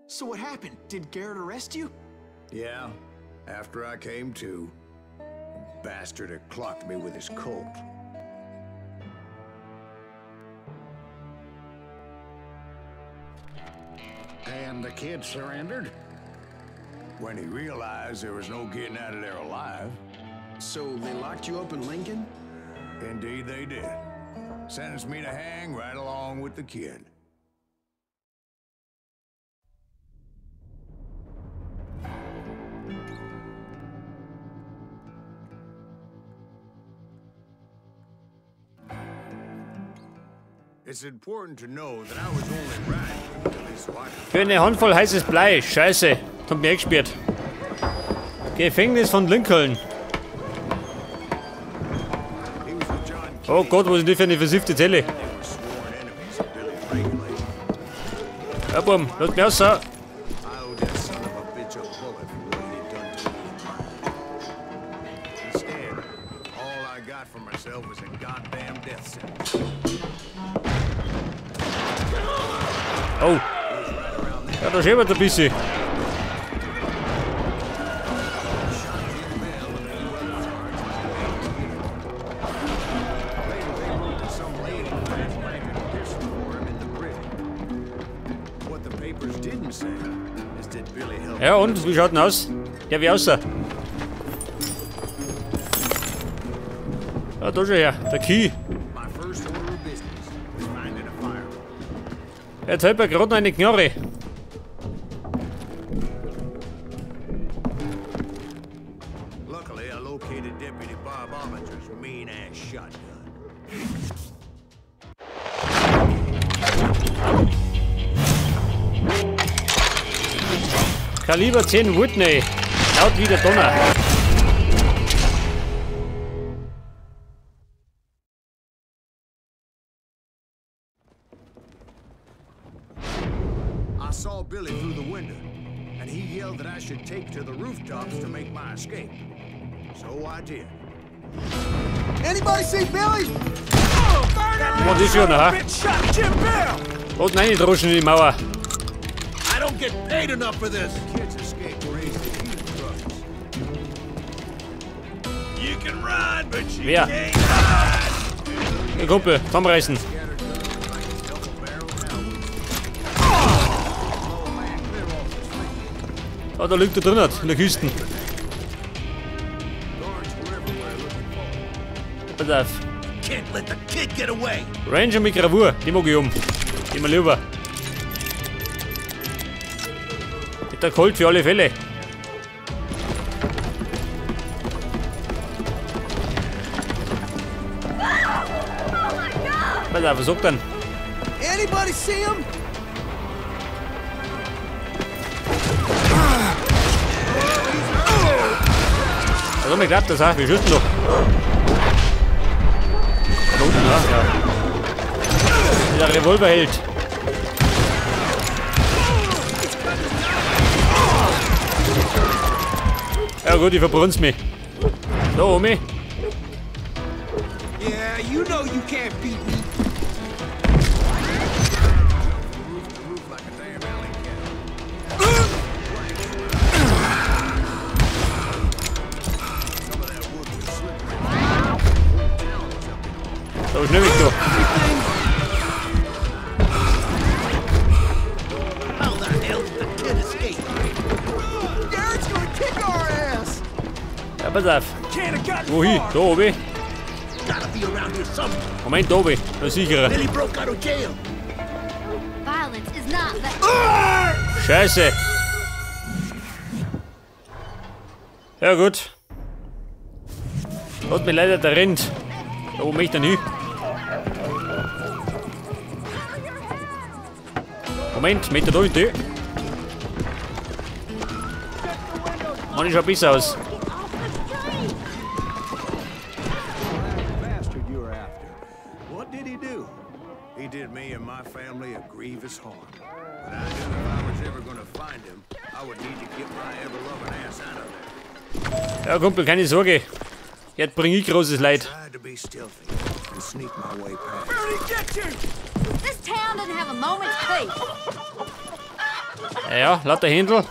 So what happened? Did Garrett arrest you? Yeah, after I came to, the bastard had clocked me with his Colt. And the kid surrendered? When he realized there was no getting out of there alive. So they locked you up in Lincoln? Indeed they did. Sentenced me to hang right along with the kid. It's important to know that I was only riding with Billy so I could Für eine Handvoll heißes Blei. Scheiße. Hat mich eingesperrt. Gefängnis von Lincoln. He was with John Oh Gott, was ist das für eine versiffte Zelle? They were sworn enemies of Billy's regulators. Ja, Bumm, lass mich raus. I owed that son of a bitch a bullet for what he had done to me and mine. Instead, all I got for myself was a goddamn death sentence. Oh. Ja, da scheppert ein bisschen. Later, they wrote that some lady had planted a pistol for him in the privy. What the papers didn't say is that Billy helped. Ja, und? Wie schaut denn aus? Der wie aussah? Ja, da schon her. Der Key. My first order of business was finding a firearm. Jetzt hält mir gerade noch eine Knarre. Luckily, I located Deputy Bob Ollinger's mean-ass shotgun. Kaliber 10 Whitney. Laut wie der Donner. I saw Billy through the window, and he yelled that I should take to the rooftops to make my escape. So I did. Anybody see Billy? Was ist schon, aha? Bitch shot Jim Bell! Unten reindroschen in die Mauer. I don't get paid enough for this. Kid's escape raised a huge ruckus. You can run, but you Wer? can't hide. Hey, Kumpel, zusammenreißen. Scattered guns like a double-barreled howitzer. Blow a man clear off his feet. Ah, da liegt er drin, in der Kiste. Guards were everywhere looking for him. Pass auf. Can't let the kid get away. Ranger mit Gravur, die mag ich um. Die mal lieber. Mit der Colt für alle Fälle. Pass auf, was sagt denn? Anybody see him? Also, mir klappt das auch. Wir schießen doch. Da unten, ja. Ja. Der Revolverheld. Ja gut, ich verbrenn's mich. So, Omi. Yeah, you know you can't beat me. Roof to roof like a damn alley cat. Some of that wood was slippery. Whole town was up in arms. So, schnell weg da. How the hell did the kid escape? Garrett's gonna kick our ass! Ja, pass auf. Can't have gotten Wohin? far. Da oben. Gotta be around here somewhere. Moment, da oben. Da ist sicherer. Billy broke out of jail. Violence is not the Scheiße. Ja gut. Hat mir leider der rennt. Da oben möchte ich hin. Moment, möchte da hin? Mann, ich schaut besser aus. Bastard you're after. What did he do? He did me and my family a grievous harm. But I knew if I was ever gonna find him, I would need to get my ever-loving ass out of there. Ja, Kumpel, keine Sorge. Jetzt bring ich großes Leid. Tried to be stealthy and sneak my way past. Where'd he get you? This town doesn't have a moment's peace. Ja, ja, lauter Händel.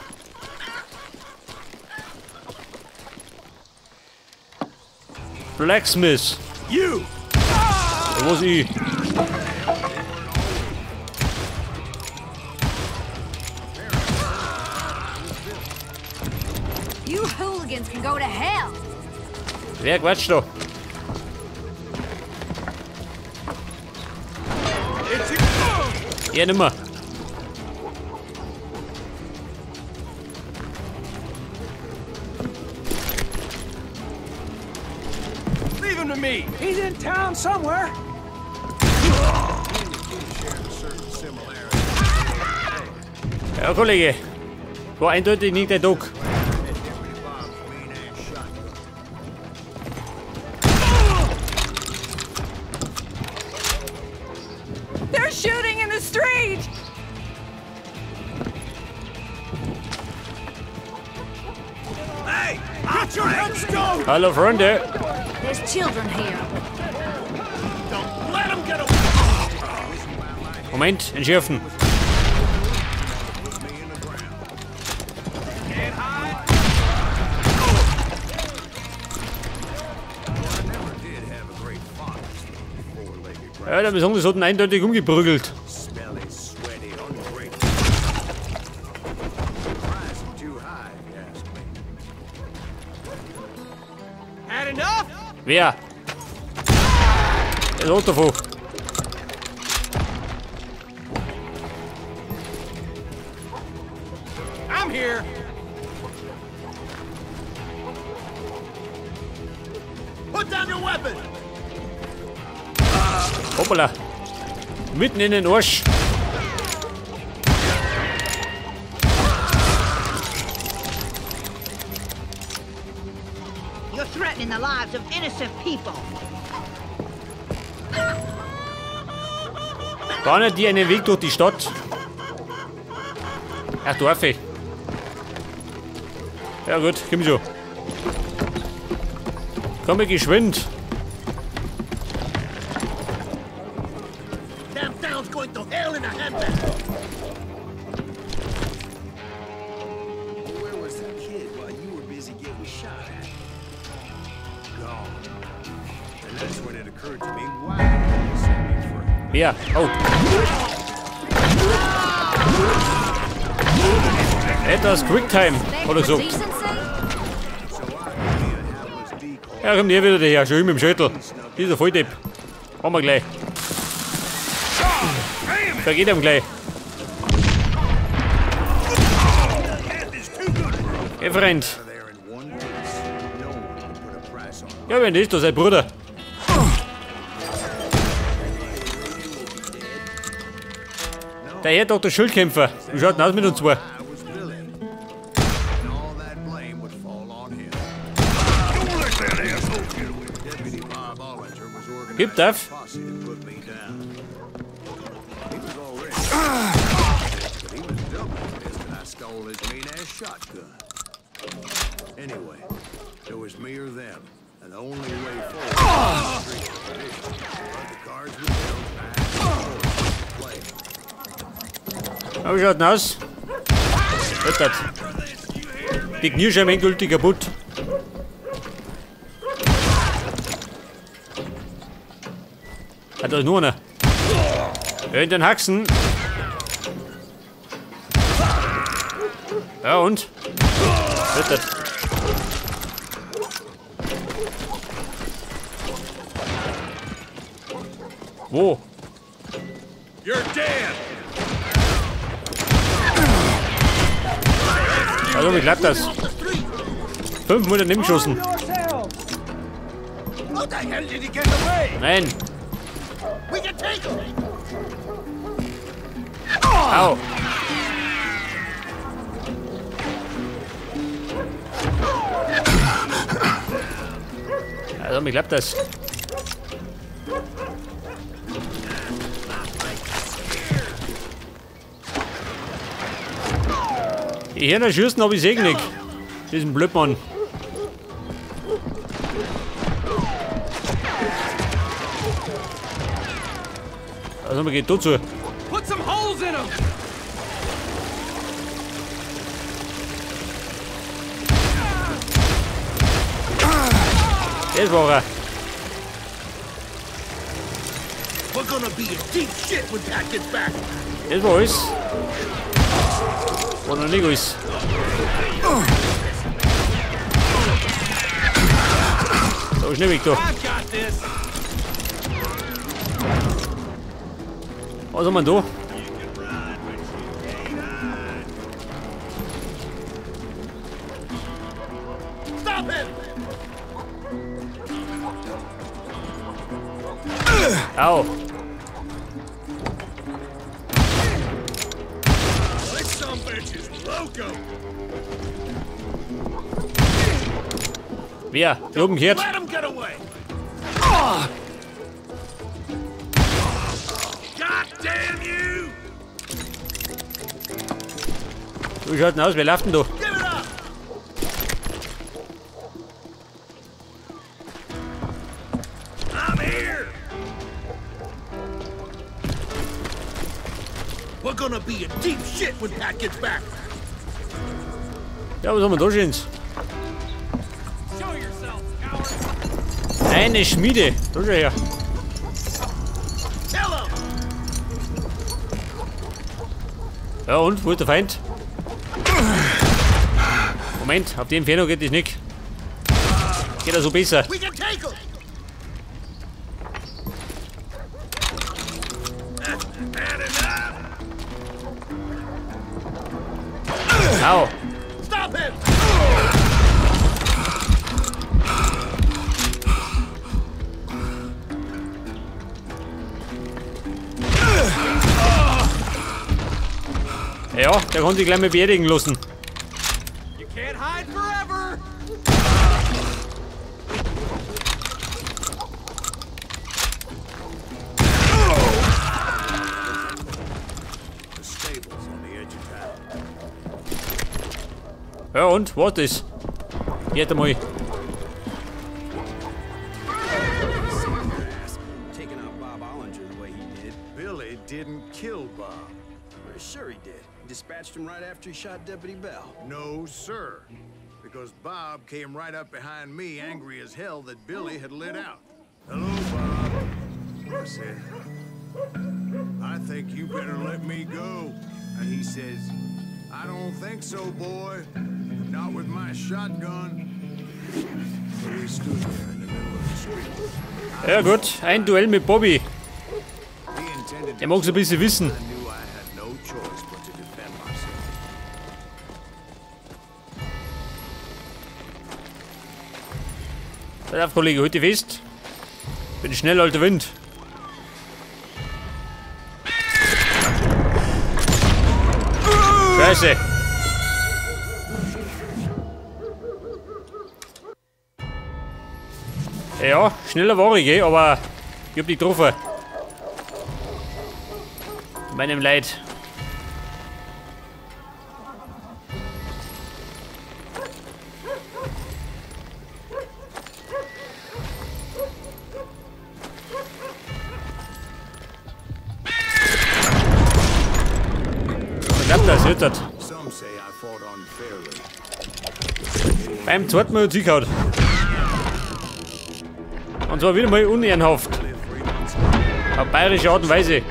Blacksmith. You! Ja, was ich? You hooligans can go to hell. Wer quatscht da? Ja, nimmer. Leave him to me. He's in town somewhere. Ja, Kollege. War eindeutig nicht der Doc. They're shooting in the street. Hey! Get your headstone! Hallo Freunde. There's children here. Don't let him get away. Moment, entschärfen. Ja, der Besonders hat ihn eindeutig umgeprügelt. Wer? Der ist davon. I'm here. Put down your weapon. Hoppala. Mitten in den Arsch. You're threatening the lives of innocent people. Bahnen die einen Weg durch die Stadt? Ach du Affe. Ja gut, komm schon. Komm geschwind. Damn town's going to hell in a handbasket. Where was the kid while you were busy getting shot at? Gone. And that's when it occurred to me why they set me free. Ja, oh. Etwas Quicktime, hat er gesagt. Ja, kommt hier wieder daher, schön mit dem Schüttel. Dieser Volldepp. Haben wir gleich. Da geht ihm gleich. Hey, Freund. Ja, wenn das da sein Bruder. Der Herr Dr. Schildkämpfer. Wie schaut denn aus mit uns zwei? Gib darf. Anyway, it was me or them, and the only way forward was to but the cards were dealt play. Wie schaut denn aus? Die Kniescheibe endgültig kaputt. Hat da nur einer. In den Haxen. Ja und? Wird das. Wo? You're dead. Also wie klappt das? 5 Mal daneben geschossen. Nein. Au. Also, wie klappt das? Die Hirner schießen, aber ich sehe nicht. Diesen Blödmann. Also, man geht dazu. Das war er. We're gonna be in deep shit when Pat gets back. Das war alles. War noch nicht alles. So, schnell weg da. Was haben wir da? Stop him! Au! This sumbitch is loco. Wer? Die oben gehört. Let him get away! God damn you! Wie schaut denn aus? Wer läuft denn da? Give it up! I'm here. We're gonna be in deep shit when Pat gets back. Ja, was haben wir da schon? Eine Schmiede. Da schau her. Ja und? Wo ist der Feind? Moment, auf die Entfernung geht das nicht. Geht also besser. Au! Stop him! Ja, der konnte sich gleich mal beerdigen lassen. You can't hide forever. The stables on the edge of town. Ja und? Was ist? Geht einmal. Taking out Bob Ollinger the way he did. Billy didn't kill Bob. Sure he did. Dispatched him right after he shot Deputy Bell. No, sir. Because Bob came right up behind me, angry as hell that Billy had lit out. Hello, Bob, I said. I think you better let me go. And he says, I don't think so, boy. Not with my shotgun. So we stood there in the middle of the street. Ja gut, ein Duell mit Bobby. He intended Der mag's ein bisschen wissen. I knew I had no choice but to defend myself. Pass auf, Kollege, halt dich fest. Bin schnell, alter Wind. Scheiße. Ja, schneller war ich, aber ich hab dich getroffen. Meinem Leid. Das wird das. Beim zweiten Mal zugehauen. Und zwar wieder mal unehrenhaft. Auf bayerische Art und Weise.